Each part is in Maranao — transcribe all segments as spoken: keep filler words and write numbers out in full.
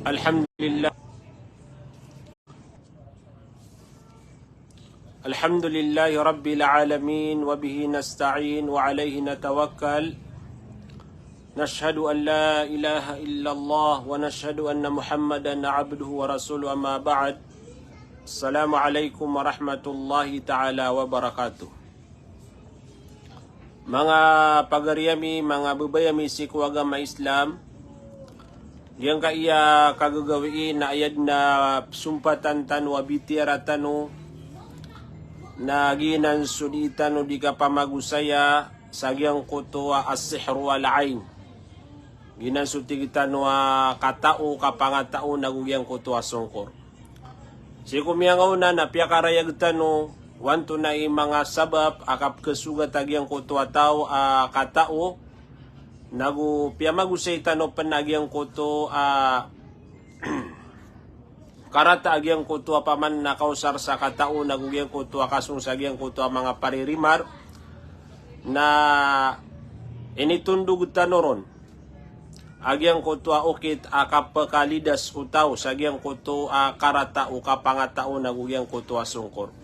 الحمد لله. الحمد لله رب العالمين، وبه نستعين، وعليه نتوكل. نشهد أن لا إله إلا الله، ونشهد أن محمدا عبده ورسوله، أما بعد. السلام عليكم ورحمة الله تعالى وبركاته. Manga pagari ami, manga babay ami sii ko agama Islam, giyangkaya kagagawii na aya dn a psompatan tano a bitiyarai tano na giyanan so dii tano dii kapamagosaya sa giyangkoto a as-sihr wal ain. Giyanan so tig tano a katao, kapangatao, nago giyangkoto a songkor. Sii ko miyangaoona na piyakarayag tano o antonaa i manga sabap a kapkhasogat a giyangkoto a taw a katao, nago piyamagosay tano pn a giyangkoto a karata a giyangkoto a paman na kaosar sa katao, nago giyangkoto a kasong sa giyangkoto a manga paririmar na initondog tano ron a giyangkoto a okit a kapkalidas o taw sa giyangkoto a karata o kapangatao nago giyangkoto a songkor.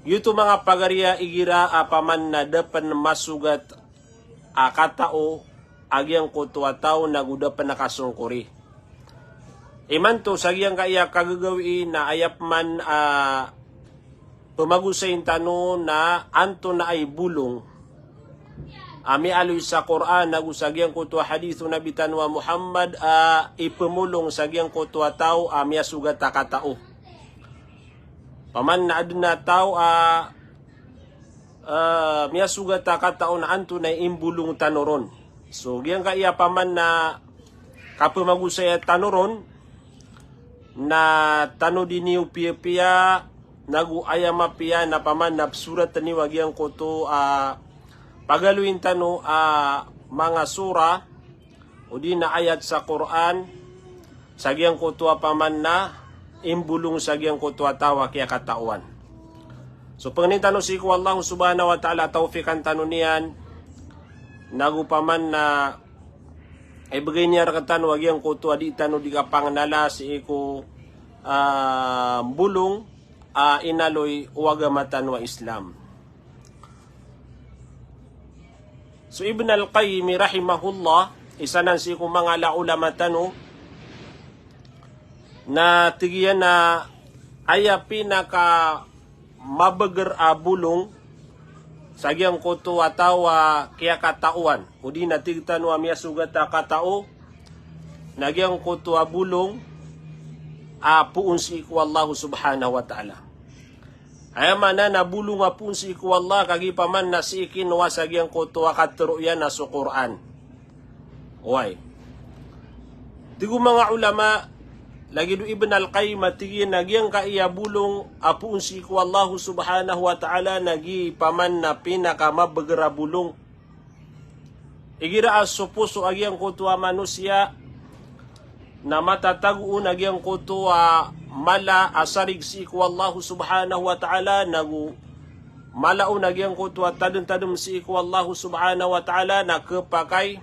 Giyoto manga pagari a igira a paman na da pn masogat a katao a giyangkoto a taw nago da pn kasongkori. Imanto sa giyangkaya kagagawii na aya pman a pmagosayin tano na antonaa i bolong a miyaaloy sa Qur'an nago sa giyangkoto a hadith o Nabi tano a Muhammad a ipmolong sa giyangkoto a taw a miyasogat a katao. Paman na adn a taw a, eh, miyasogat a katao na antonaa i imbolong tano ron. So giyangkaya paman na kapmagosaya tano ron na tano dii niyo piyapiya, nago aya mapiya na paman na psorat niyo a giyangkoto a pagaloyin tano a manga sura odi na ayat sa Qur'an sa giyangkoto a paman na imbolong sa giyangkoto a taw a kiyakataoan. So pangnin tano sii ko Allah subhanahu wa ta'ala a tawfiqan tano niyan, nago paman na ibgay niyan rktano a giyangkoto a dii tano dii kapangnala sii ko, ah, bolong a inaloy o agama tano a Islam. So Ibn Al-Qayyim rahimahullah, isa nan sii ko manga ulama tano, na tig iyan a aya pinakamabagr a bolong sa giyangkoto a taw a kiyakataoan, odi na tig tano a miyasogat a katao, na giyangkoto a bolong a poon sii ko Allah subhanahu wa ta'ala. Aya maana na bolong a poon sii ko Allah, kagiya paman na sii kinowa sa giyangkoto a katharo iyan a so Qur'an. Oway. Tig o manga ulama, lagid o Ibn Al-Qayyim a tig iyan a giyangkaya bolong a poon sii ko Allah subhanahu wa ta'ala na giya paman na pinakamabagr a bolong. Igira a so poso a giyangkoto a manosiya na matatago on a giyangkoto a mala a sarig sii ko Allah subhanahu wa ta'ala, nago mala on a giyangkoto a tadmtadm sii ko Allah subhanahu wa ta'ala, na khapakay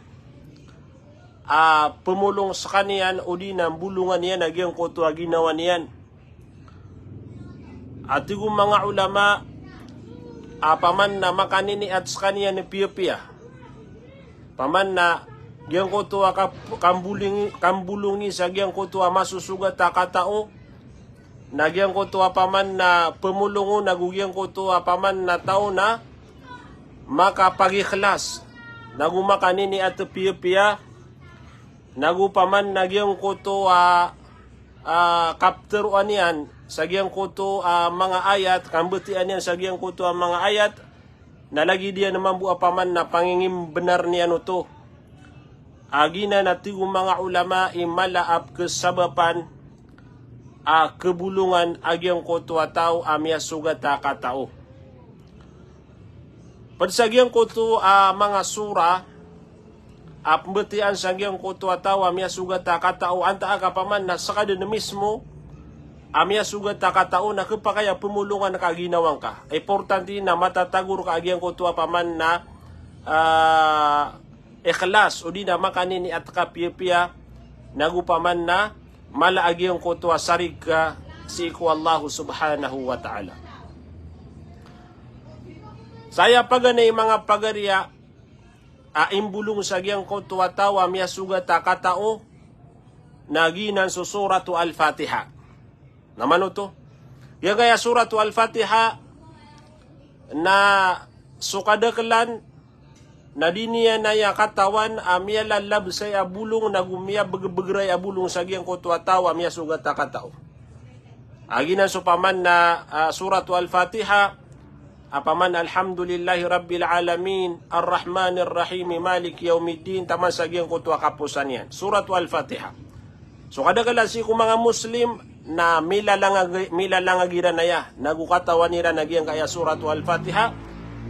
a pmolong skaniyan odi na mbolongan iyan a giyangkoto a ginawa niyan. A tig o manga ulama a paman na makaniniat skaniyan piyapiya, paman na giyangkoto a kap-, kambolongi, kambolongi sa giyangkoto a masosogat a katao, na giyangkoto a paman na pmolong on ago giyangkoto a paman na taw na makapagikhlas, nago makaniniat piyapiya, nago paman na giyangkoto a, a, kaptharoan iyan sa giyangkoto a manga ayat, kambatiyaa niyan sa giyangkoto a manga ayat, na lagid iyan mambo a paman na pangingimbnar niyan oto. A giyanan a tig o manga ulama i mala a pkhasabapan a khabolongan a giyangkoto a taw a miyasogat a katao. Pd sa giyangkoto a manga sura a pmbatiyaan sa giyangkoto a taw a miyasogat a katao, antaa ka paman na ska dn mismo a miyasogat a katao na khapakay a pmolongan ka a ginawa ngka. Importante na matatago rka a giyangkoto a paman na, ah, ikhlas, odi na makaniniat ka piyapiya, nago paman na mala a giyangkoto a sarig ka sii ko Allah subhanahu wa ta'ala. Sa aya paganay, manga pagariya, a imbolong sa giyangkoto a taw a miyasogat a katao, na giyanan so Suratu Al-Fatiha. Na mano oto? Giyangkaya Suratu Al-Fatiha na so kadaklan na di niyan aya katawan a miyalalabsay a bolong nago miyabgabgray a bolong sa giyangkoto a taw a miyasogat a katao. A giyanan so paman na, ah, Suratu Al-Fatiha, a paman na Alhamdulillahi Rabbil Alamin, Arrahmanir Rahim, Maliki Yawmiddin, taman sa giyangkoto a kaposan iyan. Suratu Al-Fatiha. So kadaklan sii ko manga Muslim na milalangag, milalangag iran aya, nago katawan iran a giyangkaya Suratu Al-Fatiha,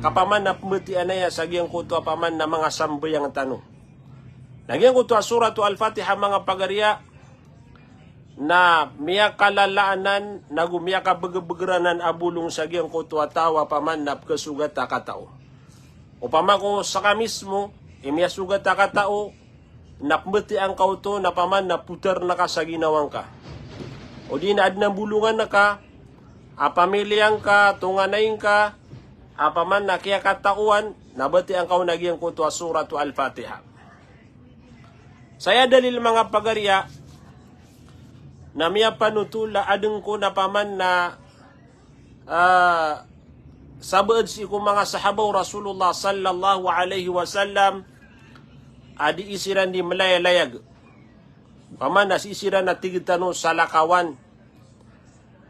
ka paman na pmbatiya aya sa giyangkoto a paman na manga sambayang tano. Na giyangkoto a Suratu Al-Fatiha, manga pagariya, na miyakalalaanan, nago miyakabgabgranan a bolong sa giyangkoto a taw a paman na pkhasogat a katao. Opama ko ska mismo i miyasogat a katao, na pmbatiya ngka oto na paman na potarn ka sa ginawa ngka. O di na adn a bolongan ka, a pamiliya ngka, tonganay ngka, a paman na kiyakataoan, na batiya ngka on a giyangkoto a Suratu Al-Fatiha. Sa aya dalil, manga pagariya, na miyapanotol a adn kon a paman na, ah, sabaad sii ko manga sahaba o Rasulullah sallallahu alaihi wasallam a dii siran di mlayalayag. Paman na sii siran a tig tano salakawan.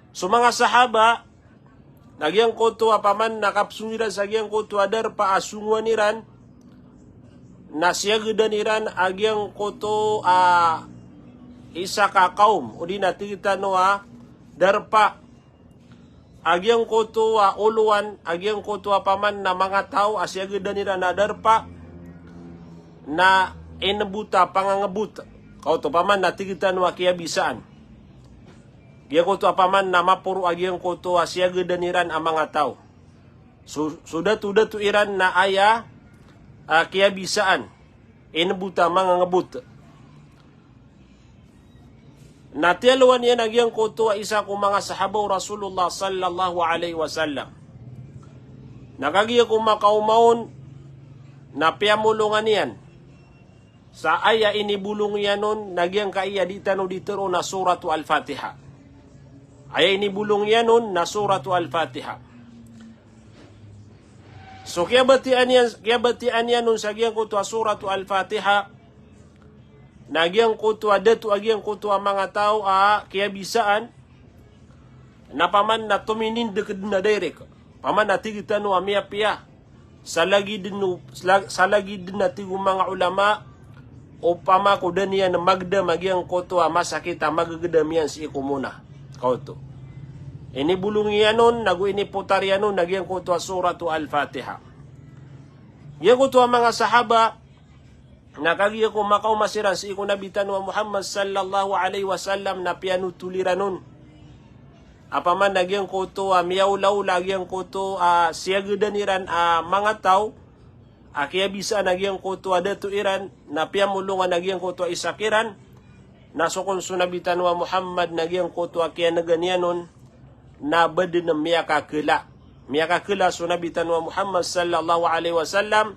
So manga sahaba, na giyangkoto a paman na kapsong iran sa giyangkoto a darpa a songowan iran, na siyagdan iran a giyangkoto a isa ka kaom, o di na tig tano a darpa, a giyangkoto a olowan, a giyangkoto a paman na manga taw a siyagdan iran a darpa, na inbota pangangbot. Kaoto paman na tig tano a kiyabisaan. Giyangkoto a paman na maporo a giyangkoto a siyagdan iran a manga taw. So, so dato-dato iran na aya, ah, kiyabisaan. Inbota mangangbot. Na tiyalowan iyan a giyangkoto a isa ko manga sahaba o Rasulullah sallallahu alaihi wasallam. Na kagiya ko makaoma on na piyamolongan iyan sa aya inibolong iyan on na giyangkaya di tano di tero na Suratu Al-Fatiha. Aya inibolong iyan on na Suratu Al-Fatiha. So kiyabatiyaan iyan, kiyabatiyaan iyan on sa giyangkoto a Suratu Al-Fatiha, na giyangkoto a dato a giyangkoto a manga taw a kiyabisaan, na paman na tominindg dn a direct. Paman na tig tano a miyapiya. Sa lagid dn o, sa la-, sa lagid dn a tig o manga ulama, opama ko da niyan magdam a giyangkoto a masakit a magagdam iyan sii ko mona. Kaoto. Inibolong iyan on, nago inipotar iyan on, na giyangkoto a Suratu Al-Fatiha. Giyangkoto a manga sahaba, na kagiya ko makaoma siran sii ko Nabi tano a Muhammad sallallahu alaihi wasallam na piyanotol iran on. A paman na giyangkoto a miyaolaola a giyangkoto a siyagdan iran a manga taw a kiyabisaan a giyangkoto a dato iran, na piyamolongan a giyangkoto a isa kiran, na so kon so Nabi tano a Muhammad na giyangkoto a kiyangan iyan on, na ba dn miyakakala. Miyakakala so Nabi tano a Muhammad sallallahu alaihi wasallam,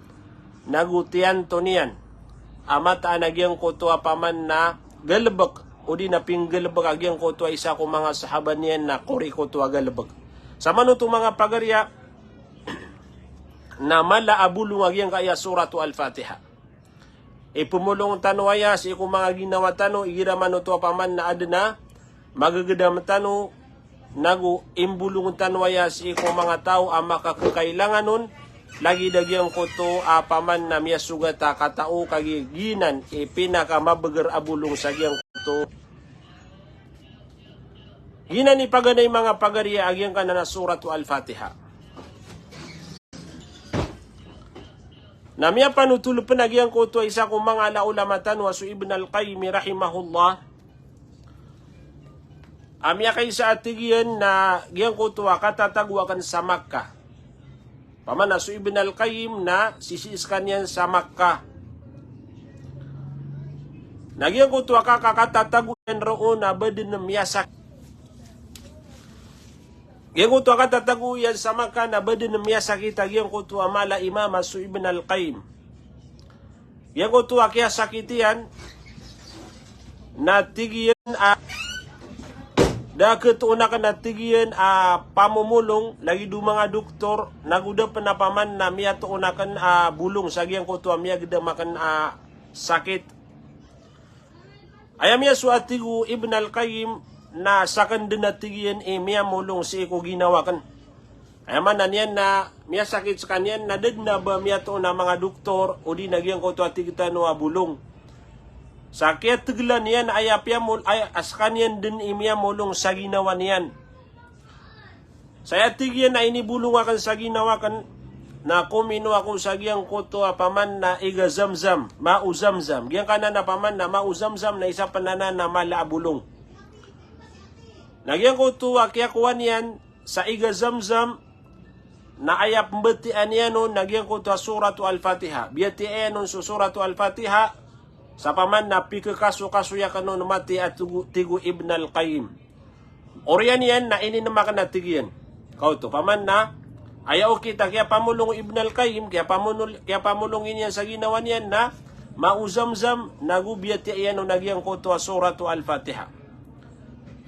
nago tiyanto niyan a mataan a giyangkoto a paman na galbk, o di na pinggalbk a giyangkoto a isa ko manga sahaba niyan na korikoto a galbk. Sa manoto manga pagariya, na mala a bolong a giyangkaya Suratu Al-Fatiha. Ipmolong tano aya sii ko manga ginawa tano, igira manoto a paman na adn a magagdam tano, nago imbolong tano aya sii ko manga taw a makakakailangan on, lagid a giyangkoto a paman na miyasogat a katao, kagiya giyanan i pinakamabagr a bolong sa giyangkoto. Giyanan i paganay manga pagariya a giyangkanan a Suratu Al-Fatiha. Na miyapanotol pn a giyangkoto a isa ko manga ala ulama tano a so Ibn Al-Qayyim rahimahullah. A miyakaisa a tig iyan na giyangkoto a katatago akn sa Makkah. Paman a so Ibn Al-Qayyim na sisii skaniyan sa Makkah. Na giyangkoto a kakatatago iyan roo na ba dn miyasakit. Giyangkoto a katatago iyan sa Makkah na ba dn miyasakit a giyangkoto a mala a imam a so Ibn Al-Qayyim. Giyangkoto a kiyasakit iyan na tig iyan a da a khatoon akn a tig iyan a pamomolong lagid o manga doktor, nago da pn a paman na miyatoon akn a bolong sa giyangkoto a miyagdam akn a sakit. Aya miyasowa, tig o Ibn Al-Qayyim, na sakn dn a tig iyan i miyamolong sii ko ginawa akn. Aya maana niyan na miyasakit skaniyan na da dn a ba miyatoon a manga doktor odi na giyangkoto a tig tano a bolong. Sa kiyatglan iyan aya piyamol-, aya, a skaniyan dn i miyamolong sa ginawa niyan. Sa aya tig iyan a inibolong akn sa ginawa akn, na komino ako sa giyangkoto a paman na iga Zamzam, ma'u Zamzam. Giyangkanan a paman na ma'u Zamzam na isa pn anan a mala a bolong. Na giyangkoto a kiyakowa niyan sa iga Zamzam, na aya pmbatiyaa niyan on na giyangkoto a Suratu Al-Fatiha. Biyatiyaa iyan on so Suratu Al-Fatiha, sa paman na pikakasokasoy akn on mati a tig o, tig o Ibn Al-Qayyim. Oriyan iyan na ininem akn a tig iyan. Kaoto, paman na, aya okit a kiyapamolong o Ibn Al-Qayyim, kiyapamolong, kiyapamolong iyan sa ginawa niyan na ma'u Zamzam, nago biyatiyaa iyan on a giyangkoto a Suratu Al-Fatiha.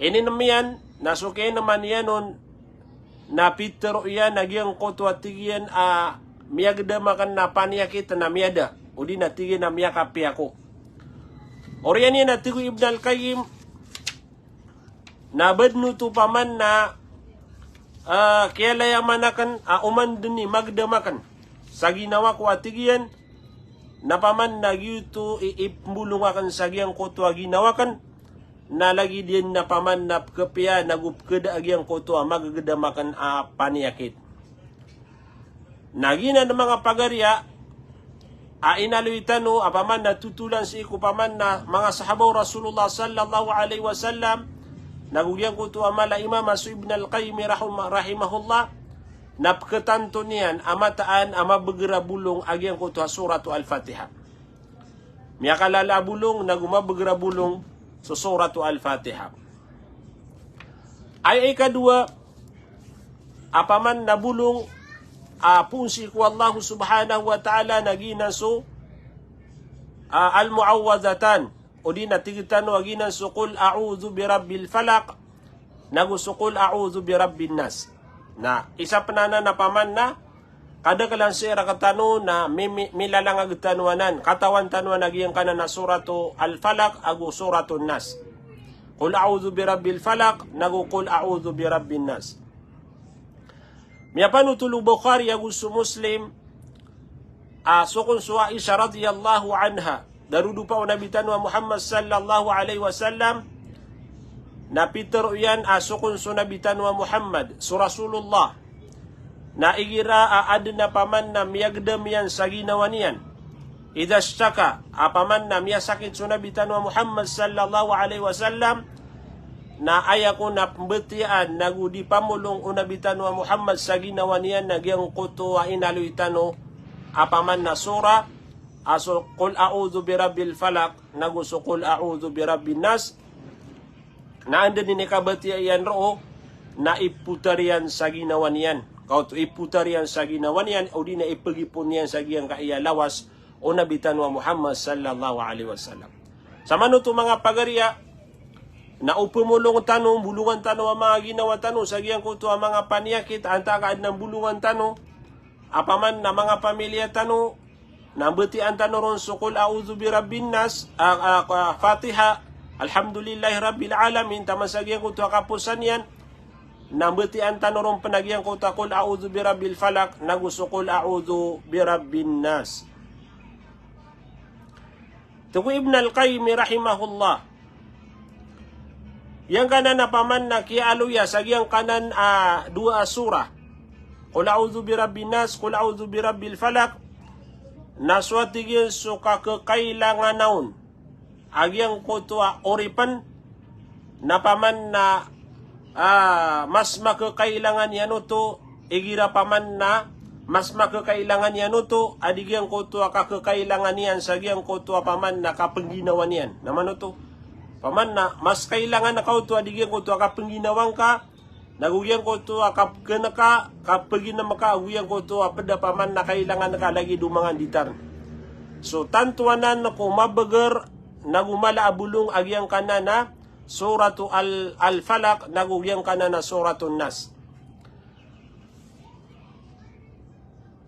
Ininem iyan, na so kiyainema niyan on, na pitharo iyan a giyangkoto a tig iyan a miyagdam akn a paniyakit na miyada, odi na tig iyan a miyakapiya ako. Oriyan iyan a tig o Ibn Al-Qayyim, na badn oto paman na, ah, kiyalayaman akn a oman dn i magdam akn sa ginawa ko a tig iyan, na paman na giyoto i ipmbolong akn sa giyangkoto a ginawa akn, na lagid iyan na paman na pkhapiya nago pkhada a giyangkoto a magdam akn a paniyakit. Na giyanan manga pagariya a inaloy tano a paman na totolan sii ko paman na manga sahaba o Rasulullah sallallahu alaihi wasallam, nago giyangkoto a mala a imam a so Ibn Al-Qayyim rahim-, rahimahullah, na pkhatanto niyan a mataan a mabagr a bolong a giyangkoto a Suratu Al-Fatiha. Miyakalala a bolong nago mabagr a bolong so Suratu Al-Fatiha. Aya ikadowa a paman na bolong a poon sii ko Allah subhanahu wa ta'ala na giyanan so, ah, Al-Mu'awwadhatan, odi na tig tano a giyanan so Qul a'udhu bi rabbil falaq, nago so Qul a'udhu bi rabbin nas. Na isa pn anan a paman na kadaklan sii rktano na mi-, mi-, milalangag tano anan, katawan tano anan a giyangkanan a Suratu Al-Falaq ago Suratun Nas. Qul a'udhu bi rabbil falaq, nago Qul a'udhu bi rabbin nas. Miyapanotol o Bukhari ago so Muslim, a so kon so Aisha radhiyallahu anha, darodopa o Nabi tano a Muhammad sallallahu alaihi wasallam, na pitharo iyan a so kon so Nabi tano a Muhammad, so Rasulullah, na igira a adn a paman na miyagdam iyan sa ginawa niyan. Idha ishtaka, a paman na miyasakit so Nabi tano a Muhammad sallallahu alaihi wasallam, na aya kon a pmbatiyaan nago di pamolong o Nabi tano a Muhammad sa ginawa niyan na giyangkoto a inaloy tano a paman na sura, a so Qul a'udhu bi rabbil falaq, nago so Qul a'udhu bi rabbin nas, na anda dn i kabatiya iyan roo, na ipotar iyan sa ginawa niyan. Kaoto, ipotar iyan sa ginawa niyan, odi na ipagipon iyan sa giyangkaya lawas o Nabi tano a Muhammad sallallahu alaihi wasallam. Samanoto manga pagariya, na o pmolong tano, bolongan tano a manga ginawa tano sa giyangkoto a manga paniyakit, antaa ka adn a bolongan tano, a paman na manga pamiliya tano, na mbatiyaan tano ron so Qul a'udhu bi rabbin nas, a, a, a, Fatiha, Alhamdulillahi rabbil alamin, taman sa giyangkoto a kaposan iyan, na mbatiyaan tano ron pn a giyangkoto a Qul a'udhu bi rabbil falaq, nago so Qul a'udhu bi rabbin nas. Tig o Ibn Al-Qayyim rahimahullah, giyangkanan a paman na kiyaaloya sa giyangkanan a dowa a sura, Qul a'udhu bi rabbin nas, Qul a'udhu bi rabbil falaq, na so a tig iyan so kakakailangan on a giyangkoto a oripn, na paman na, ah, mas makakailangan iyan oto igira paman na Mas makakailangan iyan oto a di giyangkoto a kakakailangan iyan sa giyangkoto a paman na kapengginawa niyan. Na manoto, paman na mas kailangan ka oto a di giyangkoto a kapengginawa ngka, nago giyangkoto a kapeken ka, kapeginem ka, ago giyangkoto a ped a paman na kailangan ka lagid o manga nditar. So tanto anan ko mabeger nago mala a bolong a giyangkanan a Suratu Al-, Al-Falaq nago giyangkanan a Suratun Nas.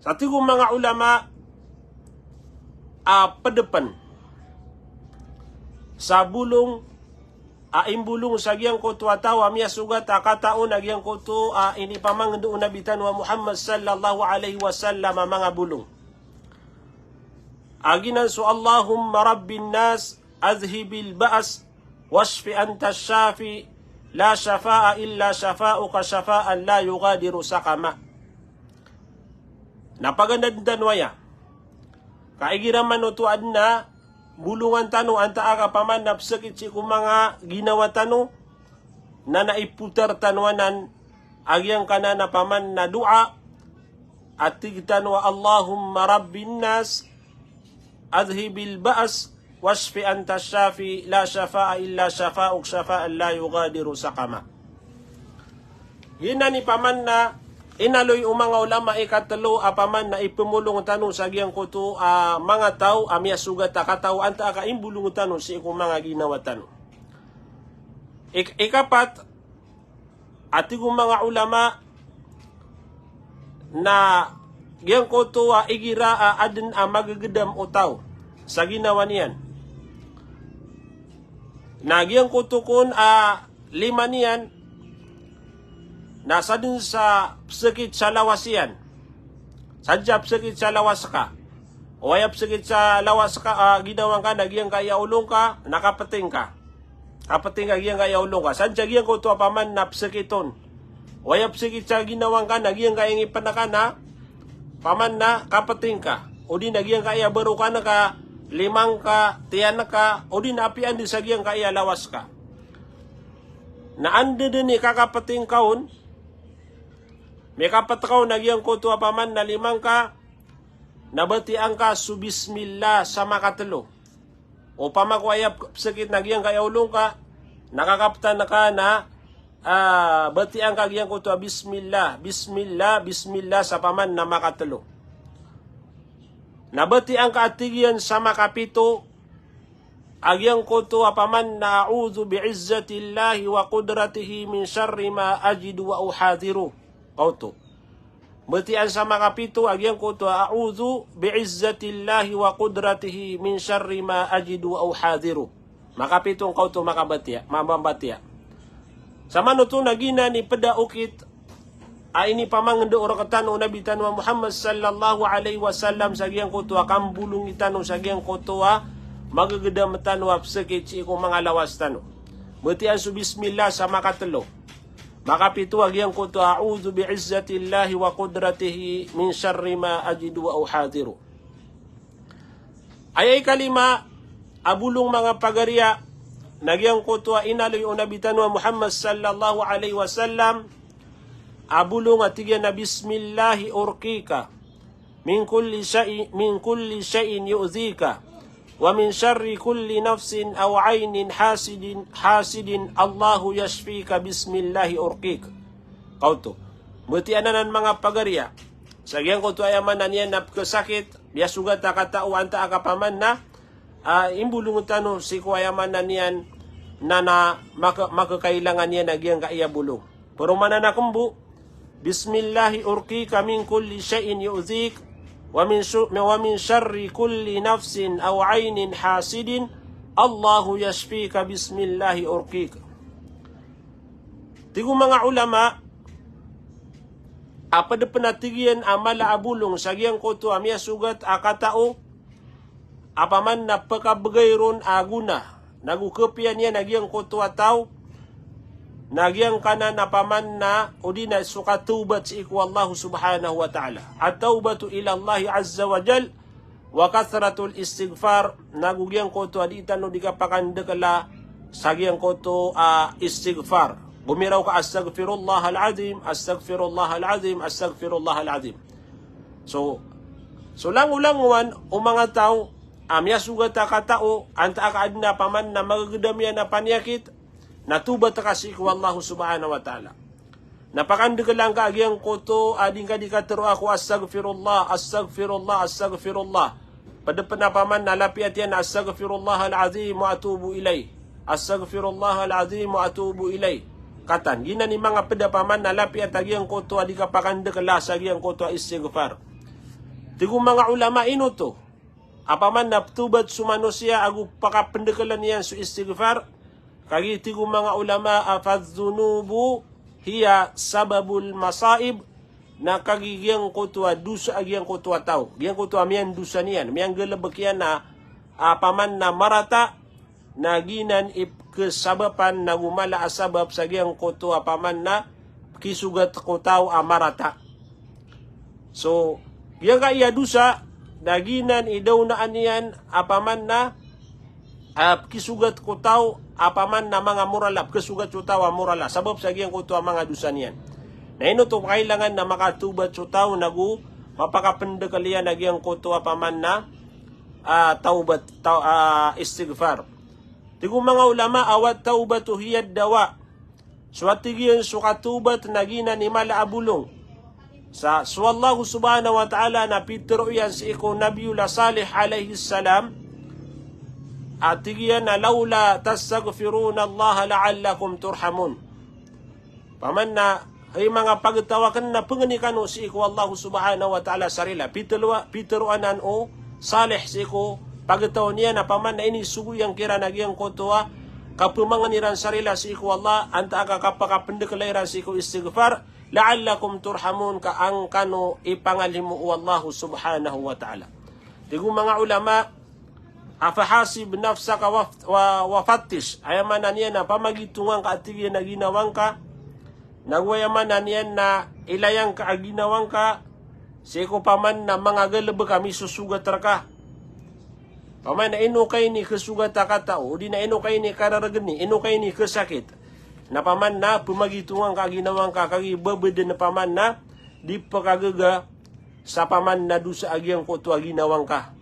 Sa tig o manga ulama a ped pen sa bolong a imbolong sa giyangkoto a taw a miyasogat a katao na giyangkoto a inipamanged o Nabi tano a Muhammad sallallahu alaihi wasallam a manga bolong a giyanan so Allahumma rabbin nas, adhhibil ba's, washfi anta shafi, la shafa'a illa shafa'uka shafa'an la yughadiru saqama. Na pagandaden tano aya ka igira manoto aden a bolongan tano antaa ka paman na pesakit sii ko manga ginawa tano, na na ipotar tano anan a giyangkanan a paman na doa a tig tano a Allahumma rabbin nas, adhhibil ba's, washfi anta shafi, la shafa'a illa shafa'uk shafa'an la yughadiru saqama. Giyanan i paman na inaloy o manga ulama ikatelo a paman na ipemolong tano sa giyangkoto a manga taw a miyasogat a katao antaa ka imbolong tano sii ko manga ginawa tano. Ik-, ikapat, a tig o manga ulama na giyangkoto a igira a aden a magegedam o taw sa ginawa niyan, na giyangkoto kon a lima niyan na sadn sa psakit sa lawas iyan. Sadn sa psakit sa lawas ka. O aya psakit sa lawas ka, ah, ginawa ngka na giyangkaya olo ngka na kapeting ka. Kapeting ka giyangkaya olo ngka. Sadn sa giyangkoto a paman na psakit on. O aya psakit sa ginawa ngka na giyangkaya ngipen ka na paman na kapeting ka. O di na giyangkaya barokan ka, lima ngka, tiyan ka, o di na apiya anda sa giyangkaya lawas ka. Na anda dn i kakapeting ka on, mikapet ka on a giyangkoto a paman na lima ngka, na batiya ngka so bismillah sa makatelo. Opama ko aya psakit na giyangkaya olo ngka, na kakapetan ka na, ah, batiya ngka giyangkoto a bismillah, bismillah, bismillah sa paman na makatelo. Na batiya ngka a tig iyan sa makapito, a giyangkoto a paman na a'udhu bi'izzatillahi wa qudratihi min sharri ma ajidu wa uhadhiru. Kaoto. Batiya ngka sa makapito a giyangkoto a a'udhu bi'izzatillahi wa qudratihi min sharri ma ajidu wa uhadhiru. Makapito ngka oto makabatiya, ma-, mabatiya. Sa manoto na giyanan i ped a okit a inipamangndao rektano o Nabi tano a Muhammad sallallahu alaihi wasallam sa giyangkoto a kambolongi tano sa giyangkoto a magegedam tano a psakit sii ko manga lawas tano. Batiya ngka so bismillah sa makatelo. Makapito a giyangkoto a a'udhu bi'izzatillahi wa qudratihi min sharri ma ajidu wa uhadhiru. Aya ikalima a bolong manga pagariya na giyangkoto a inaloy o Nabi tano a Muhammad sallallahu alaihi wasallam a bolong a tig iyan a bismillahi urqika min kulli shay'in, min kulli shay'in yu'dhika, wa min sharri kulli nafsin aw 'aynin hasidin, hasidin, Allahu yashfika, bismillahi urqik. Kaoto. Batiya anan manga pagariya sa giyangkoto aya maana niyan na pkasakit, miyasogat a katao antaa ka paman na, ah, imbolong tano sii ko aya maana niyan na, na maka-, makakailangan iyan a giyangkaya bolong. Paromanan akn bo, bismillahi urqika min kulli shay'in yu'dhik, wa min shu-, wa min sharri kulli nafsin aw 'aynin hasidin, Allahu yashfika, bismillahi urqik. Tig o manga ulama a ped pen a tig iyan a mala a bolong sa giyangkoto a miyasogat a katao a paman na pkabgay ron a gona, nago kapiya niyan a giyangkoto a taw, na giyangkanan a paman na odi na so katawbat sii ko Allah subhanahu wa ta'ala. At-tawbatu ila Allah azza wa jal, wa kathratul istighfar, nago giyangkoto a di tano di kapakandekela sa giyangkoto a istighfar. Gomiraw ka astaghfirullahal azim, astaghfirullahal azim, astaghfirullahal azim. So, so langolangowan o manga taw a miyasogat a katao, antaa ka adn a paman na magagdam iyan a paniyakit, na tobat ka sii ko Allah subhanahu wa ta'ala. Na pakandkla ngka a giyangkoto a di ngka di katero ako astaghfirullah, astaghfirullah, astaghfirullah. Pd pn a paman na lapiyat iyan astaghfirullahal azim wa atubu ilayh. Astaghfirullahal azim wa atubu ilayh. Katan, giyanan i manga pd a paman na lapiyat a giyangkoto a di kapakandkla sa giyangkoto a istighfar. Tig o manga ulama, ino oto a paman na ptobat so manosiya ago pakapndkln iyan so istighfar? Kagiya tig o manga ulama a fadh-dhunubu hiya sababul masaib, na kagiya giyangkoto a dosa a giyangkoto a taw, giyangkoto a miyandosa niyan, miyanggalbk iyan a, a paman na marata, na giyanan i pkhasabapan nago mala a sabap sa giyangkoto a paman na pkhisogat ko taw a marata. So, giyangkaya dosa, na giyanan i dawnaan iyan a paman na, a, pkhisogat ko taw a paman na manga morala, pkhasogat so taw a morala, sabap sa giyangkoto a manga dosa niyan. Na ino oto kailangan na makatobat so taw nago mapakapndkl iyan a giyangkoto a paman na, a, tawbat, taw-, a, istighfar. Tig o manga ulama a wat-tawbatu hiyad-dawa. So a tig iyan so katobat na giyanan i mala a bolong. Sa so Allah subhanahu wa ta'ala na pitharo iyan sii ko Nabiyullah Salih alayhis salam, a tig iyan a lawla tastaghfirunallaha la'allakum turhamun. Paman na, hay manga pagtaw akn, na pangni kano sii ko Allah subhanahu wa ta'ala sa rila. Pitharo, pitharo anan o Salih sii ko pagtaw niyan a paman na inisogo iyan kiran a giyangkoto a kapmangni ran sa rila sii ko Allah, antaa ka kapakapndkla iran sii ko istighfar, la'allakum turhamun, ka an kano ipangalimo o Allah subhanahu wa ta'ala. Tig o manga ulama, a fahasib nafsaka wa, wa, wa fattish. Aya maana niyan na pamagitonga ngka a tig iyan a ginawa ngka. Nago aya maana niyan na ilaya ngka a ginawa ngka sii ko paman na manga galbk a misosogat rka. Paman na ino ka ini khasogat a katao, odi na ino ka ini karargni, ino ka ini khasakit. Na paman na pamagitonga ngka a ginawa ngka, kagiya ba bdn paman na di pkhagaga sa paman na dosa a giyangkoto a ginawa ngka.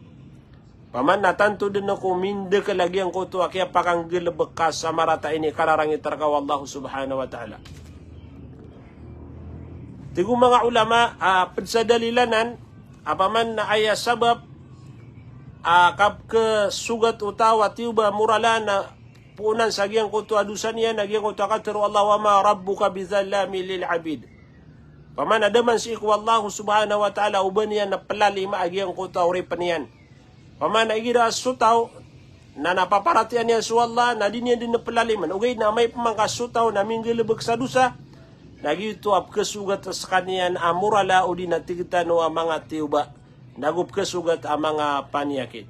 Paman na tanto dn ko mindkl a giyangkoto a kiyapakanggalbk ka sa marata ini kararangit rka o Allah subhanahu wa ta'ala. Tig o manga ulama, a, pd sa dalil anan a paman na aya sabap a kapkhasogat o taw a tiyoba a morala na poonan sa giyangkoto a dosa niyan a giyangkoto a katharo o Allah, wa ma rabbuka bidhallamin lil abid. Paman na da man sii ko Allah subhanahu wa ta'ala o ba niyan na plalima a giyangkoto a oripn iyan. Paman na igira so taw na, na paparatiyayaan iyan so Allah, na di niyan dn plaliman. Ogaid na amay pman ka so taw na minggalbk sa dosa, na giyoto a pkhasogat skaniyan a morala odi na tig tano a manga tiyoba, nago pkhasogat a manga paniyakit.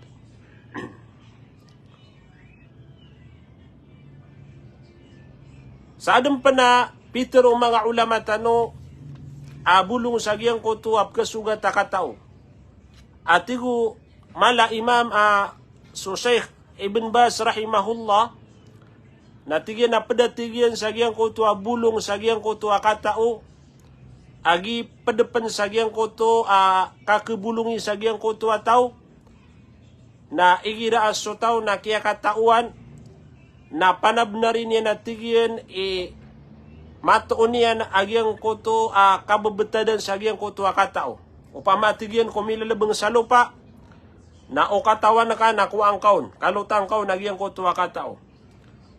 Sa adn pn a pitharo o manga ulama tano a bolong sa giyangkoto a pkhasogat a katao. A tig o mala imam a so Sheikh Ibn Baz rahimahullah, na tig iyan a pd a tig iyan sa giyangkoto a bolong sa giyangkoto a katao, a gii pd pn sa giyangkoto a kakhabolongi sa giyangkoto a taw, na igira a so taw na kiyakataoan, na panabnari niyan a tig iyan i matoon iyan a giyangkoto a kabebetadan sa giyangkoto a katao. Opama a tig iyan ko milalbng sa lopa, na o katawan ka na kowaan ka on, kalotan ka on a giyangkoto a katao.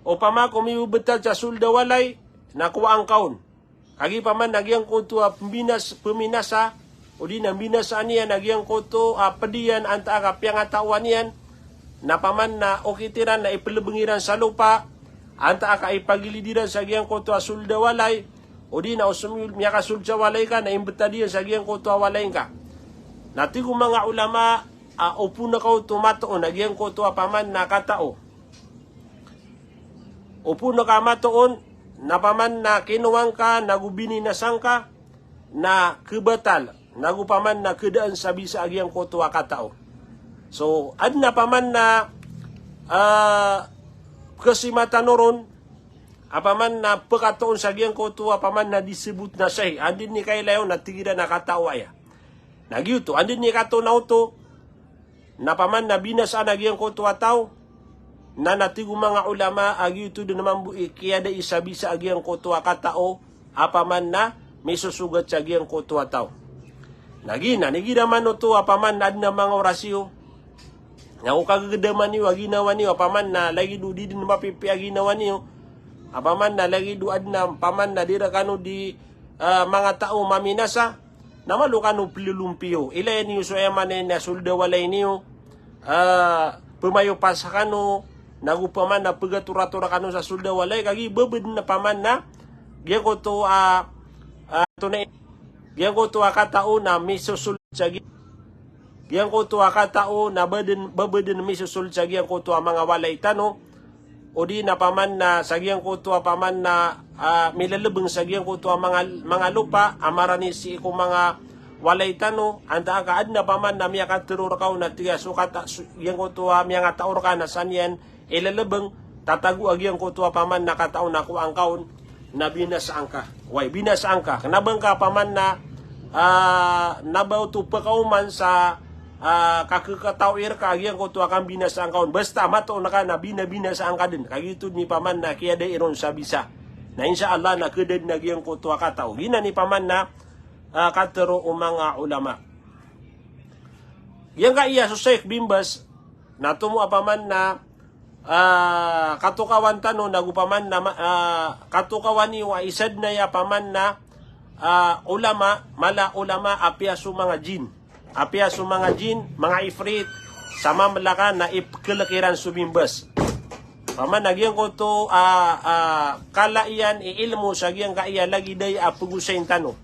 Opama ko mibebetad sa sold a walay, na kowaan ka on. Kagiya paman na giyangkoto a pmbinas-, pminasa, odi na mbinasaan iyan a giyangkoto a pd iyan antaa ka piyangataoan iyan, na paman na okit iran na iplbng iran sa lopa, antaa ka ipagilid iran sa giyangkoto a sold a walay, odi na o somiyold, miyakasold sa walay ka, na imbetad iyan sa giyangkoto a walay ngka. Na tig o manga ulama, a, opama ka oto matoon a giyangkoto a paman na katao. Opama ka matoon, na paman na kinowaan ka, nago bininasa ngka, na khabatal, nago paman na khadaan sa bisa a giyangkoto a katao. So, adn a paman na, ah, khasima tano ron, a paman na pkhatoon sa giyangkoto a paman na disebut na sahih. Anda ini kailay on na tig iran a katao aya. Na giyoto, anda i kato na oto na paman na binasaan a giyangkoto a taw, na na tig o manga ulama a giyoto den mambo i kiyada i sabisa a giyangkoto a katao a paman na misosogat sa giyangkoto a taw. Na giyanan, igira man oto a paman na aden a manga oras iyo, na o kagegedama niyo a ginawa niyo a paman na lagid o di den mapipiya a ginawa niyo, a paman na lagid o aden a paman na di rekano di, ah, manga taw maminasa, na malo kano pelelompiyo. Ilaya niyo so aya maana niyan na soled a walay niyo, ah, pemayopas kano, nago paman na pegatoratora kano sa soled a walay, kagiya babeden a paman na giyangkoto a, ah, tonay, giyangkoto a katao na misosoled sa gi-, giyangkoto a katao na baden, babeden misosoled sa giyangkoto a manga walay tano, odi na paman na sa giyangkoto a paman na, ah, milelebeng sa giyangkoto a manga, manga lopa a marani sii ko manga walay tano, antaa ka aden a paman na miyakatero reka on na tig a so kata, so, giyangkoto a miyangatao reka na san iyan ilelebeng, tatago a giyangkoto a paman na katao na kowaan ka on na binasaan ka. Way, binasaan ka. Kena ba ngka paman na, ah, na ba oto pekaoman sa, ah, kakekatawi reka a giyangkoto a kambinasaan ka on. Basta matoon ka na binabinasaan ka den. Kagiya oto den i paman na kiyada iron sabisa. Na insha Allah na keda den a giyangkoto a katao. Giyanan i paman na, ah, katero o manga ulama. Giyangkaya so Sheikh bin Baz, na tomo a paman na, ah, katokawan tano, nago paman na ma-, ah, katokawan iyo a isa den aya paman na, ah, ulama, mala a ulama, apiya so manga jin. Apiya so manga jin, manga ifrit, sa mamlaka na ipkelek iran so bin Baz. Paman na giyangkoto, ah, ah, kala iyan i ilmo sa giyangkaya lagid aya a pegosayin tano.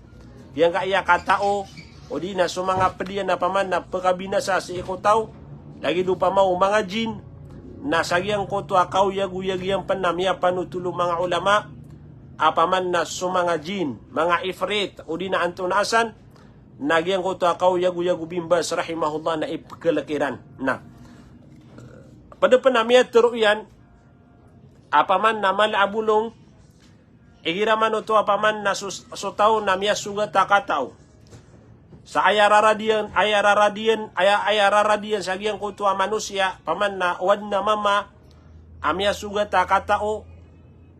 Giyangkaya katao, odi na so manga ped iyan a paman na pekabinasa sii ko taw, lagid opama o manga jin, na sa giyangkoto a kaoyagoyag iyan pen na miyapanotol o manga ulama, a paman na so manga jin, manga ifrit, odi na antonaa san, na giyangkoto a kaoyagoyag o bin Baz rahimahullah na ipkelek iran. Na, ped pen a miyatero iyan, a paman na mala a bolong, igira man oto a paman na so, so taw na miyasogat a katao. Sa aya rarad iyan, aya rarad iyan, aya, aya rarad iyan sa giyangkoto a manosiya, paman na o aden a mama a miyasogat a katao,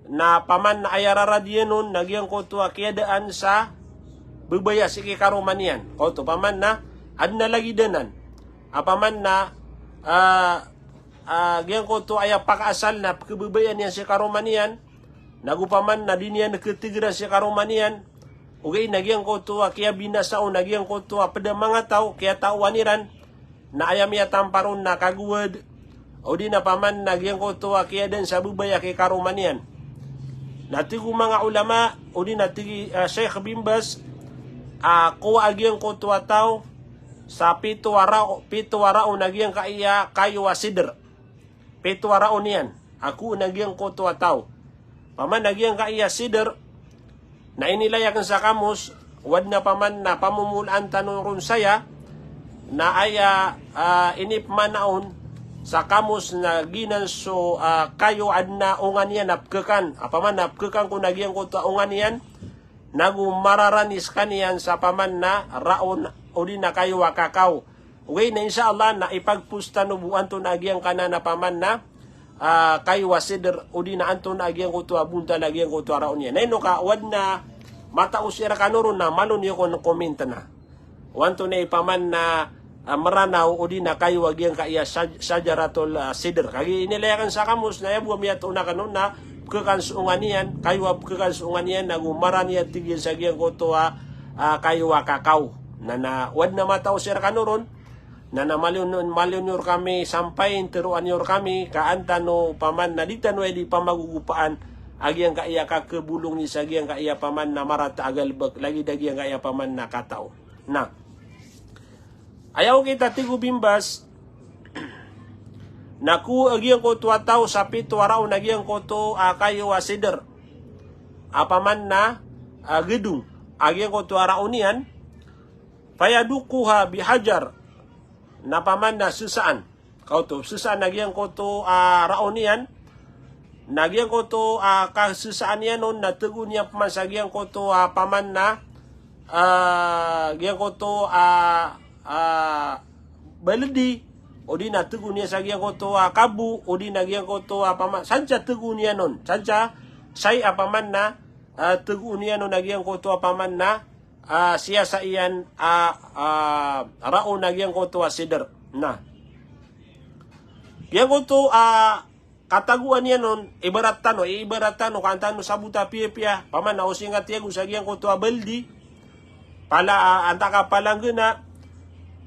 na paman na aya rarad iyan on na giyangkoto a kiyadaan sa bebaya sii ki karoma niyan. Oto, paman na aden a lagid anan. A paman na, ah, ah, giyangkoto aya pakaasal na pekebebayaan iyan sii karoma niyan, nago paman na di niyan ketegeran sii karoma niyan, ogaid na giyangkoto a kiyabinasa on na giyangkoto a ped a manga taw, kiyataowan iran, na aya miyatampar on na kagowad, odi na paman na giyangkoto a kiyadaan sa bebaya ki karoma niyan. Na tig o manga ulama, odi na tig i, ah, Sheikh bin Baz, ah, kowa a giyangkoto a taw sa pito a rao, pito a rao na giyangkaya kayo a sidr. Pito a rao niyan a kowa na giyangkoto a taw. Paman na giyangkaya sidr, na inilay aken sa kamus, o aden a paman na pamomolaan tano ron saya, na aya, ah, inipmana on sa kamus na giyanan so, ah, kayo a aden a onga niyan a pekekan. A paman na pekekan ko na giyangkoto a onga niyan, nago mararani sekaniyan sa paman na rao odi na kayo a kakaw. Ogaid na insha Allah na ipagpost tano bo antonaa giyangkanan a paman na, ah, kayo a sidr, odi na antonaa giyangkoto a bontal a giyangkoto a rao niyan. Na ino ka o aden a mataos iyan rekano ron na malo niyo kon comment na. O antonaa i paman na, ah, Meranaw odi na kayo a giyangkaya saj-, sajaratul, ah, sidr. Kagiya inilay aken sa kamus na aya bo a miyatoon aken on na pekekan so onga niyan, kayo a pekekan so onga niyan, nago marani a tig iyan sa giyangkoto a, ah, kayo a kakaw. Na, na o aden a mataos iyan rekano ron, na, na maliyo, maliyo niyo rekami sampay, teroa niyo rekami, ka an tano paman na di tano aya di pamagogopaan a giyangkaya kakebolong i sa giyangkaya paman na marata a galebek, lagid a giyangkaya paman na katao. Na aya okit a tig o bin Baz, na kowa a giyangkoto a taw sa pito a rao na giyangkoto a kayo a sidr a paman na, ah, gedong a giyangkoto a rao niyan, fayadukkuha bihajar, na paman na sesaan. Kaoto, sesaan a giyangkoto a rao niyan, na giyangkoto a kasesaan iyan on na tegon iyan peman sa giyangkoto a paman na, ah, giyangkoto a, ah, baldi, odi na tegoon iyan sa giyangkoto a kabo, odi na giyangkoto a pama-, sadn sa tegoon iyan on, sadn sa, say a paman na, ah, tegoon iyan on a giyangkoto a paman na, ah, siyasa iyan a, ah, raon a giyangkoto a sidr. Na giyangkoto a katagoan iyan on, ibarat tano, ibarat tano, ka an tano sabota piyapiya, paman na o singat iyan go sa giyangkoto a baldi, pala, ah, antaa ka palanggana,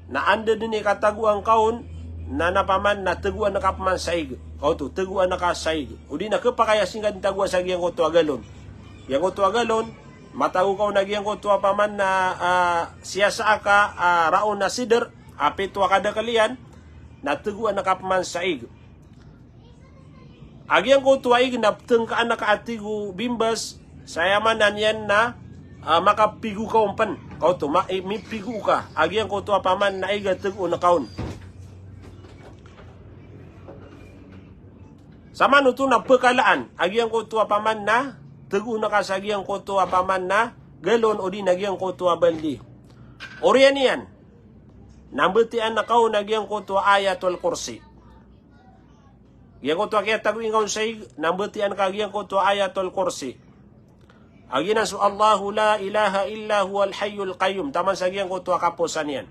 na anda dn i katagoan ka on, na, na paman na tegoan ka paman sa ig. Kaoto, tegoan ka sa ig. Odi na khapakay a singat i tagoa sa giyangkoto a galon. Giyangkoto a galon, matago ka on a giyangkoto a paman na, ah, siyasa aka, ah, raon a sidr, a pito a kadakl iyan, na tegoan ka paman sa ig. A giyangkoto a ig na ptngkaan ka a tig o bimbas, sa aya maana niyan na, ah, makapigo ka on pn. Kaoto, ma-, i-, mipigo ka. A giyangkoto a paman na ig a tegoon ka on. Samanoto na pkalaan a giyangkoto a paman na tegoon ka sa giyangkoto a paman na galon odi na giyangkoto a baldi. Oriyan iyan, na mbtiyaan ka on a giyangkoto a Ayatul Kursi. Giyangkoto a kiyatagoan ka on sa ig, na mbtiyaan ka giyangkoto a Ayatul Kursi. A giyanan so Allahu la ilaha illa huwal hayyul qayyum, taman sa giyangkoto a kaposan iyan.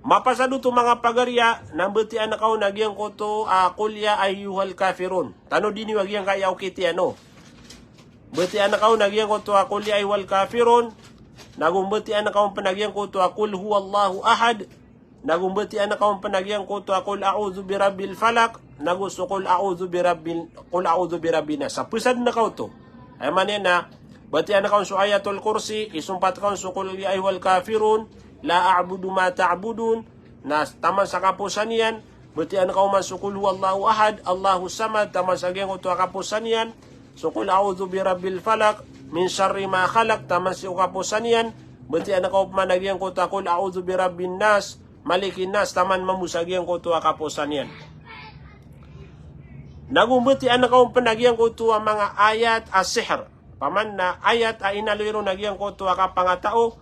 Mapasad oto manga pagariya, na mbtiyaan ka on a giyangkoto a Qul ya ayyuhal kafirun. Tanodi niyo a giyangkaya okit iyan o. Mbtiyaan ka on a giyangkoto a Qul ya ayyuhal kafirun. Nago mbtiyaan ka on pn a giyangkoto a Qul huwallahu ahad. Nago mbtiyaan ka on pn a giyangkoto a Qul a'udhu birabbil falaq, nago so Qul a'udhu birabbil, Qul a'udhu birabbin nas. Sa psadn ka oto. Aya maana niyan na, mbtiyaan ka on so Ayatul Kursi, isompat ka on so Qul ya ayyuhal kafirun, la a'budu ma ta'budun, na taman sa kaposan iyan, mbtiyaan ka on man so Qul huwallahu ahad, Allahus samad, taman sa giyangkoto a kaposan iyan, so Qul a'udhu birabbil falaq, min sharri ma khalaq, taman sa kaposan iyan, mbtiyaan ka on pman a giyangkoto a Qul a'udhu birabbin nas, malikin nas, taman mambo sa giyangkoto a kaposan iyan. Nago mbtiyaan ka on pn a giyangkoto a manga ayat a sihr. Paman na ayat a inaloy ron a giyangkoto a kapangatao,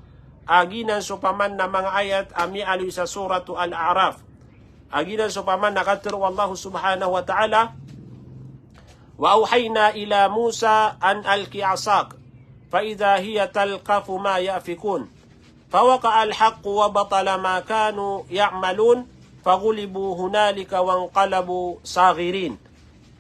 a giyanan so paman na manga ayat a miyaaloy sa Suratu Al-A'raf. A giyanan so paman na katharo o Allah subhanahu wa ta'ala, wa awhayna ila Musa an alqi asak, fa idha hiya talqafu ma yafikun. Fawaqa'al haqqu wa batala ma kanu ya'malun, faghulibu hunalika wanqalabu saghirin.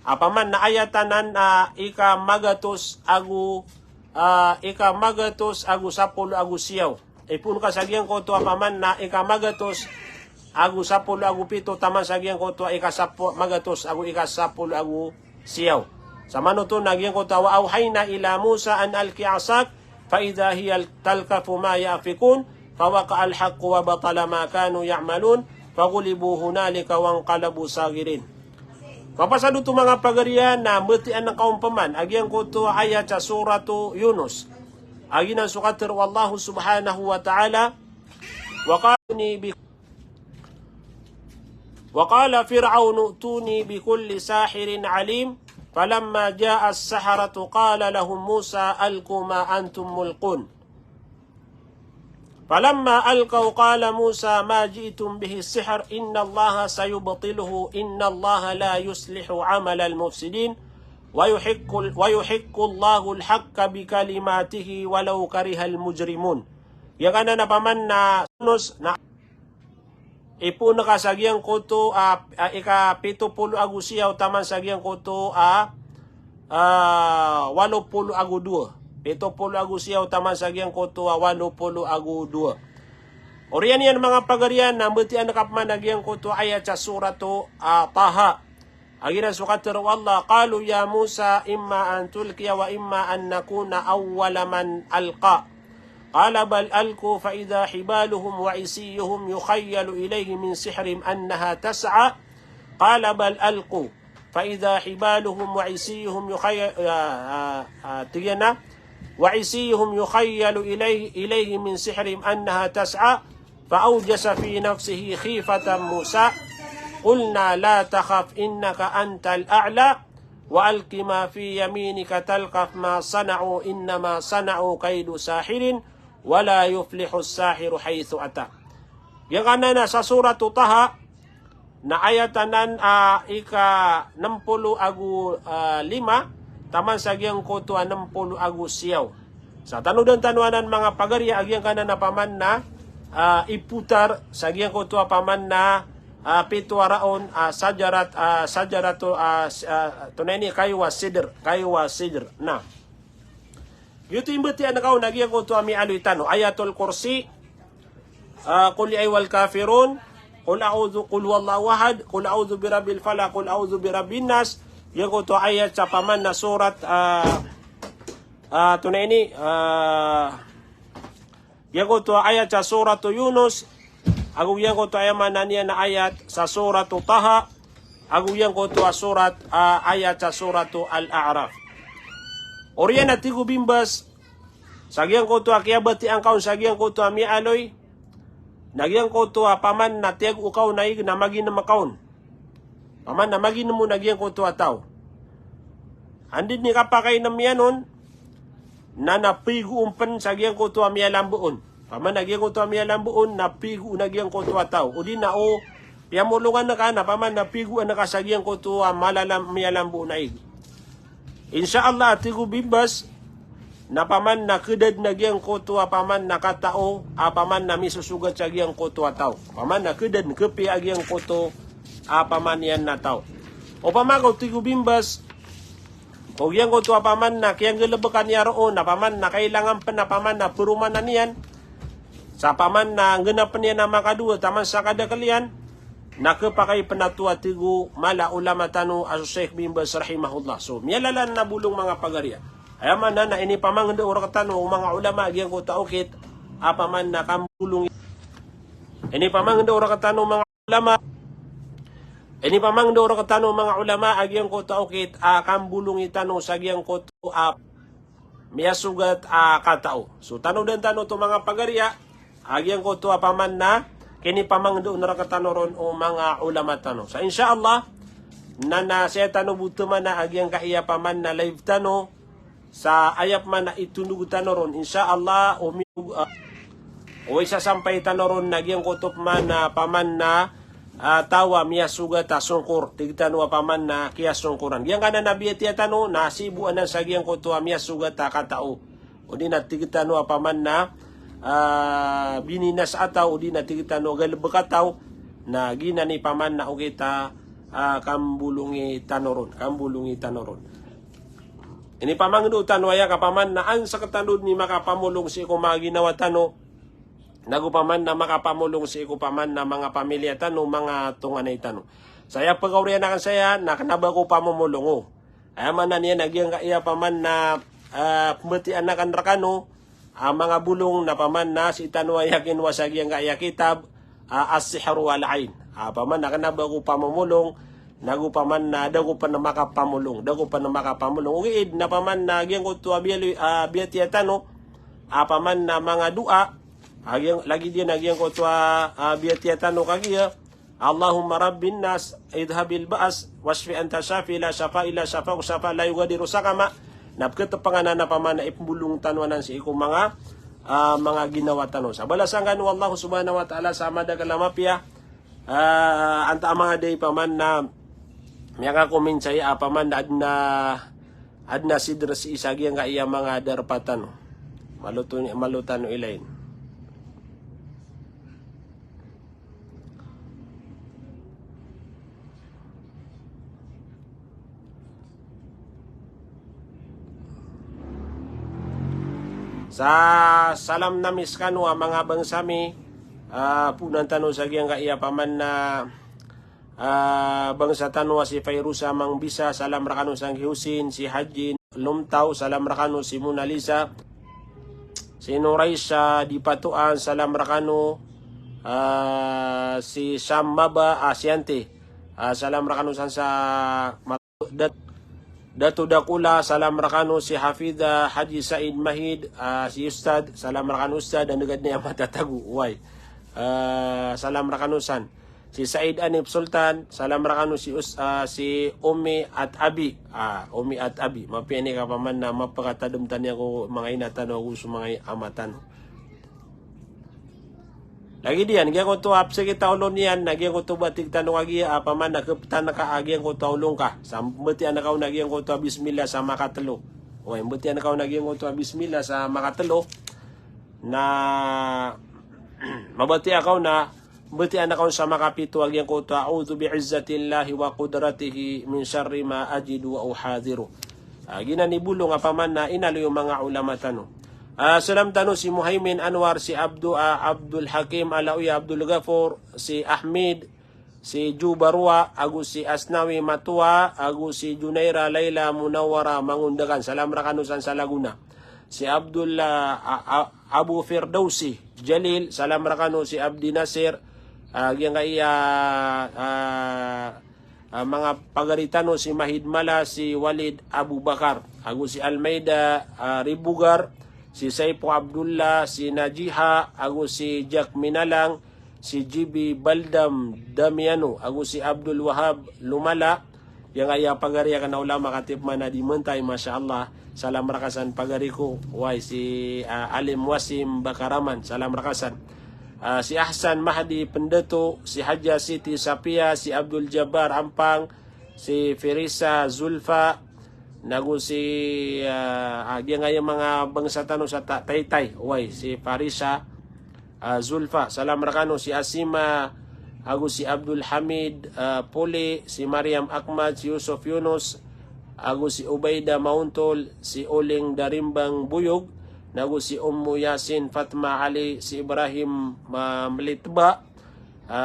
A paman na ayat anan a ika magatos ago, a, ika magatos ago sapolo ago siyaw. Ipoon ka sa giyangkoto a paman na ika magatos ago sapolo ago pito taman sa giyangkoto a ika sapo-, magatos ago ika sapolo ago siyaw. Samanoto na giyangkoto a wa awhayna ila Musa an alqi asak, fa idha hiya talqafu ma yafikun, fawaqa'al haqqu wa batala ma kanu ya'malun, faghulibu hunalika wanqalabu saghirin. Mapasad oto manga pagariya na mbtiyaan ka on pman a giyangkoto a ayat sa Suratu Yunus. A giyanan so katharo o Allah subhanahu wa ta'ala, wa qala bi Wa qala Fir'aunu a'tuni bi kulli sahirin alim, falamma ja'as saharatu qala lahum Musa alqu ma antum mulqun. Falamma alqaw qala Musa ma ji'tum bihi sihr, innallaha sayubtiluhu, innallaha la yuslihu amalal mufsidin, wa yuhiqqul, wa yuhiqqullahu al-haqqa bi kalimatihi walau karihal mujrimun. Giyangkanan a paman na Yunus na ipoon ka sa giyangkoto a, a, ika pito polo ago siyaw taman sa giyangkoto a, a, walo polo ago dowa. Pito polo ago siyaw taman sa giyangkoto a walo polo ago dowa. Oriyan iyan manga pagariya na mbtiyaan ka pman a giyangkoto a ayat sa Suratu, a, Taha. A giyanan so katharo o Allah, qalu ya Musa imma an tulqiya wa imma an nakuna awwala man alqa. Qala bal alqu fa idha hibaluhum wa isiyuhum yukhayyalu ilayhi min sihrihim annaha tas'a. Qala bal alqu fa idha hibaluhum wa isiyuhum yukhayya-, ah, ah, ah, tig iyan a, wa isiyuhum yukhayyalu ilayhi, ilayhi min sihrihim annaha tas'a. Fa awjasa fi nafsihi khifatan Musa. Qulna la takhaf innaka antal a'la. Wa alqi ma fi yaminika talqaf ma sana'u innama sana'u kaydu sahirin. Wala yuflihus sahiru haythu ata. Giyangkanan a sa Suratu Taha, na ayat anan a ika nem polo ago, ah, lima, taman sa giyangkoto a nem polo ago siyaw. Sa tanodan tano anan manga pagariya a giyangkanan a paman na, ah, ipotar sa giyangkoto a paman na, ah, pito a raon, ah, sajarat, ah, sajarato, ah, s-, ah, tonaa ini, kayo a sidr, kayo a sidr. Na. Giyoto i mbatiya ngka on a giyangkoto a miyaaloy tano. Ayatul Kursi, ah, Qul ya ayyuhal kafirun, Qul a'udhu, Qul huwallahu ahad, Qul a'udhu birabbil falaq, Qul a'udhu birabbin nas. Giyangkoto a ayat sa paman na surat, ah, ah, tonaa ini, ah, giyangkoto a ayat sa Suratu Yunus, ago giyangkoto a aya maana niyan a ayat sa Suratu Taha, ago giyangkoto a surat, ah, ayat sa Suratu Al-A'raf. Oriyan a tig o Bimbas, sa giyangkoto a kiyabatiya ngka on sa giyangkoto a miyaaloy, na giyangkoto a paman na tiyago ka on a ig na maginem ka on. Paman na maginem on a giyangkoto a taw. Anda i kapakainem iyan on, na na pigo on pen sa giyangkoto a miyalambo on. Paman na giyangkoto a miyalambo on, na pigo on a giyangkoto a taw. O di na o, piyamolongan ka, na paman na pigo an ka sa giyangkoto a malalam-, miyalambo on a ig. Insha Allah, a tig o Bimbas, na paman na kedad na giyangkoto a paman na katao, a paman na misosogat sa giyangkoto a taw. Paman na kedad, kepiya a giyangkoto a paman iyan na taw. Opama ka o tig o Bimbas, o giyangkoto a paman na kiyanggalebeka niyan roo, na paman na kailangan pen a paman na peromanan iyan. Sa paman na nggenapen iyan a makadowa, taman sa kadakel iyan, na kepakay pen a toa tig o mala a ulama tano a so Sheikh Bimbas rahimahullah. So, miyalalan a bolong manga pagariya. Aya maana na inipamangndao rektano o manga ulama a giyangkoto a okit a paman na kambolongi. Inipamangndao rektano o manga ulama. Inipamangndao rektano o manga ulama a giyangkoto a okit a kambolongi tano sa giyangkoto a miyasogat a katao. So, tanodan tano oto manga pagariya, a giyangkoto a paman na kinipamangndao rektano ron o manga ulama tano. Sa insha Allah, na na saya tano bo temana a giyangkaya paman na live tano, sa aya paman na itondog tano ron, insha Allah, o mi-, ah, o isasampay tano ron na giyangkoto paman na, paman na, ah, taw a miyasogat a songkor, tig tano a paman na kiyasongkoran. Giyangkanan a biyatiya tano, na sibo anan sa giyangkoto a miyasogat a katao. O di na tig tano a paman na, ah, bininas a taw, o di na tig tano a galebek a taw, na giyanan i paman na okit a, ah, kambolongi tano ron, kambolongi tano ron. Inipamangndao tano aya ka paman na ansek tano den i makapamolong sii ko manga ginawa tano, nago paman na makapamolong sii ko paman na manga pamilya tano, manga tonganay tano. Saya pegaurian aken saya, na kena ba ko pamomolong o. Aya maana niyan a giyangkaya paman na, ah, pembatian aken rekano, ah, manga bolong na paman na sii tano aya kinowa sa giyangkaya kitab, ah, As-Sihr wal Ain. Ah, paman na kena ba ko pamomolong, nago paman na da ko pen makapamolong, da ko pen makapamolong. Ogaid na paman na giyangkoto a biyaloy, ah, biyatiya tano, ah, paman na manga doa, ah, giyang-, lagid iyan a giyangkoto a, ah, biyatiya tano kagiya, Allahumma rabbin nas, idhhabil ba's, washfi anta shafi, la shifa illa shifa'uk, shifa la yughadiru saqama. Na peketepengan anan a paman na ipembolong tano anan sii ko manga, ah, manga ginawa tano. Sa balasan kano o Allah subhanahu wa ta'ala sa madakel a mapiya, ah, antaa manga da i paman na miyakakomin saya a paman na aden a, aden a sidr sii sa giyangkaya manga darpa tano. Malo to, malo tano ilayin. Sa salam nami sekano a manga bangsa mi, ah, poonan tano sa giyangkaya paman na, ah, bangsa tano a si Fairusa Mangbisa, salam rekano sanggiya, Husin, si Hajin Lomtaw, salam rekano si Mona Lisa, si Noraisa Dipatoan, salam rekano, ah, si Sam Maba, ah, si Ante, ah, salam rekano san sa Dat-, Dato Dakula, salam rekano si Hafida Haji Said Mahid, ah, si Ustad, salam rekano Ustad, anda gad niyan matatago, way. Ah, salam rekano san. Si Said Anip Sultan, salam rekano si Us-, ah, si Umi at Abi. Ah, Umi at Abi. Mapiya ini ka paman na mapakatadem tano ko manga ina tano ago so manga ama tano. Lagid iyan, giyangkoto a psakit a olo niyan, na giyangkoto ba tig tano kagiya, a, paman na keptan ka, a, giyangkoto a olo ngka. Sa mbatiya ngka on a giyangkoto a bismillah sa makatelo. Oway, mbatiya ngka on a giyangkoto a bismillah sa makatelo. Na mabatiya ngka on a, mbatiya ngka on sa makapito a giyangkoto a, "A'udhu bi'izzatillahi wa qudratihi min sharri ma ajidu wa uhadhiru." A, giyanan i bolong a paman na inaloy o manga ulama tano. A, salam tano si Muhaimin Anwar, si Abdu-, a, Abdul Hakim Alawi, Abdul Ghafur, si Ahmed, si Ju Barua, ago si Asnawi Matua, ago si Junaira Laila Munawara Mangundakan. Salam rakano san sa Laguna. Si Abdul, a, a, a, Abu Firdausi Jalil, salam rakano si Abdi Nasir, a, giyangkaya, a, a, manga pagari tano si Mahid Mala, si Walid Abubakar, ago si Almeida, a, Ribugar, si Saipo Abdullah, si Najiha, ago si Jack Minalang, si G B Baldam Damiano, ago si Abdul Wahab Lumala, giyangkaya pagari akn a ulama, katip man a di mentay, masha Allah. Salam rakasan pagari ko, oway, si, a, Alim Wasim Bakaraman, salam rakasan. A, si Ahsan Mahdi Pendato, si Haja Siti Sapia, si Abdul Jabbar Ampang, si Firisa Zulfa, nago si, a, a, giyangkaya manga bangsa tano sa ta-, Taytay, oway, si Farisa, a, Zulfa, salam rakano si Asima, ago si Abdul Hamid, a, Puli, si Mariam Ahmad, si Yusuf Yunus, ago si Ubaida Mauntol, si Oling Darimbang Buyog, nago si Ummu Yasin Fatma Ali, si Ibrahim, a, Melitba, a,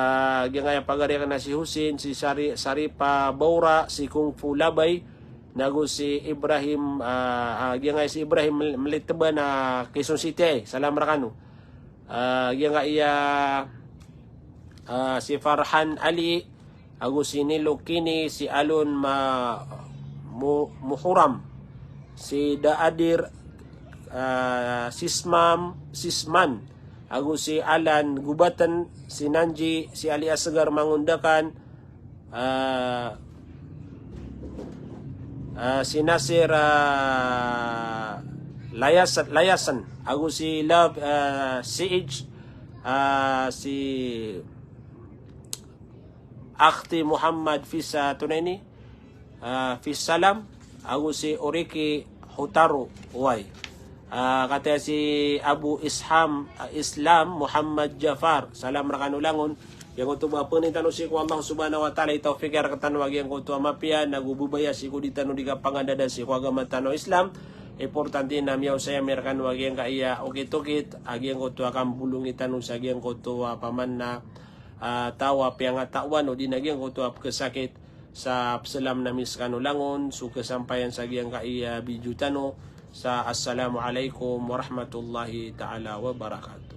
giyangkaya pagari akn a si Husin, si Sari-, Saripa Baura, si Kung Fu Labay, nago si Ibrahim, a, a, giyangkaya si Ibrahim Mel-, Melitba na Quezon City, ay, salam rakano. A, giyangkaya, a, si Farhan Ali, ago si Nilo Kini, si Alon Ma-, Mu-, Muhuram, si Daadir, a, Sismam, Sisman, ago si Alan Gubaten, si Nanji, si Ali Asgar Mangundakan, a, a, si Nasir, a, Layas-, Layasan, ago si Love, a, C H, a, si Akhti Muhammad Fisa Tunaini, a, Fisalam, ago si Oriki Hotaro, oway. A, kataya si Abu Isham, a, Islam Muhammad Jafar, salam rakano langon. Giyangkoto ba pangnin tano sii ko Allah Subhanahu wa Ta'ala i tawfiq iyan rektano a giyangkoto a mapiya, nago babaya sii ko di tano di kapangandada sii ko agama tano a Islam. Importante na miyaosay ami rektano a giyangkaya okit-okit a giyangkoto a kambolongi tano sa giyangkoto a paman na, a, taw a piyangatawan odi na giyangkoto a pekesakit. Sa peselam ami sekano langon, so kesampayan sa giyangkaya video tano. Sa assalamu alaikum warahmatullahi ta'ala wabarakatuh.